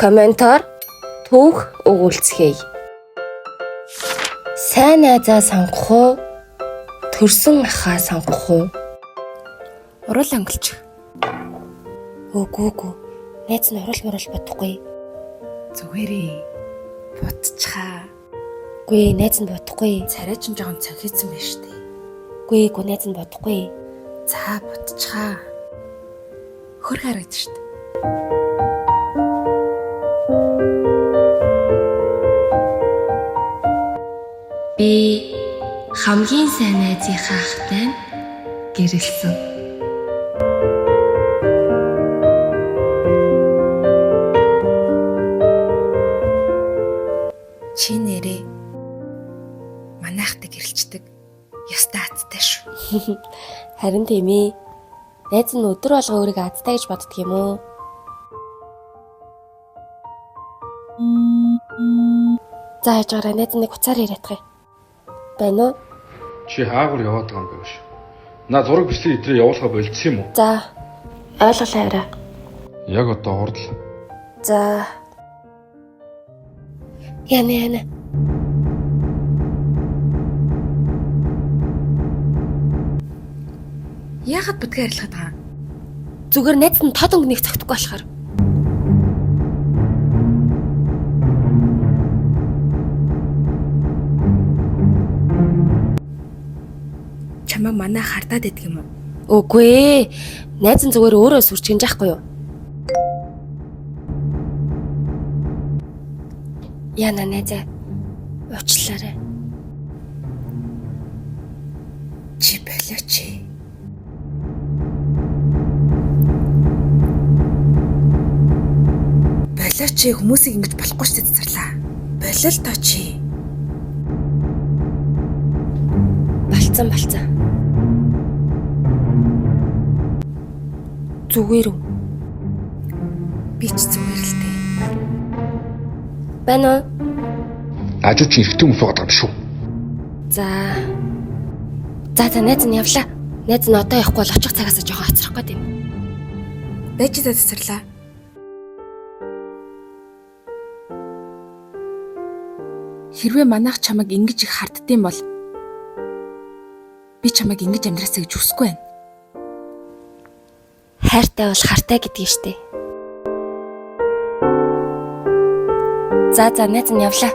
Комментоор түүх өгүүлцгээе. Сайн найзаа сонгох уу? Төрсөн ахаа сонгох уу? Уруул өнгөлчих. Үгүй үгүй. Найз нь уруул муруул бодохгүй. Зүгээрээ. Бутчихаа. Үгүй найз нь бодохгүй. Царай ч жоохон цохицсан байж тээ. Үгүй үгүй найз нь бодохгүй. За бутчихаа. Хөр харагдаж штт. Би хамгийн сайн найзынхаа ахтай нь гэрэлсэн. Чи нэрээ манайхтай гэрэлчдэг. Ястай азтай шүү. Харин тийм ээ. Найз нь өдөр болго өөрийгөө азтай гэж боддөг юм уу? За яж гараа найз нэг уцаар яриадах юм. Байна уу? Чи хаагур яваад байгаа юм бэ биш. На зураг бичлэг идрээ явуулахаа болцсон юм уу? За ойлголоо яриа. Яг одоо хурдл. За. Яна яна. Яагаад будгаа арилгаад байгаа юм? Зүгээр найз нь тод өнгөнийг цогтөхгүй болохоор. Чамайг манай хардаад идэх юм уу? Үгүй ээ. Найз нь зүгээр өөрөө сүрчгэнж яахгүй юу? Яна найзаа. Уучлаарай. Чи болооч. Болооч хүмүүсийг ингэж болохгүй ч цэцэрлээ. Болол тоо чи. Болцсон болцсон. Зүгээр үү? Би ч зүгээр л дээ. Байна уу? Ажуу чи эрэгтэй хүмүүс байгаа юм шүү. За. За за найз нь явлаа. Найз нь одоо явахгүй бол очих цагаасаа жоохон хоцрох гээд юм. Байж та цэцэрлээ. Хэрвээ манайх чамайг ингэж их харддсан бол би чамайг ингэж амьдраасаа гэж хүсэхгүй байна. Хайртай бол хартай гэдгийг штэ. За за найз нь явлаа.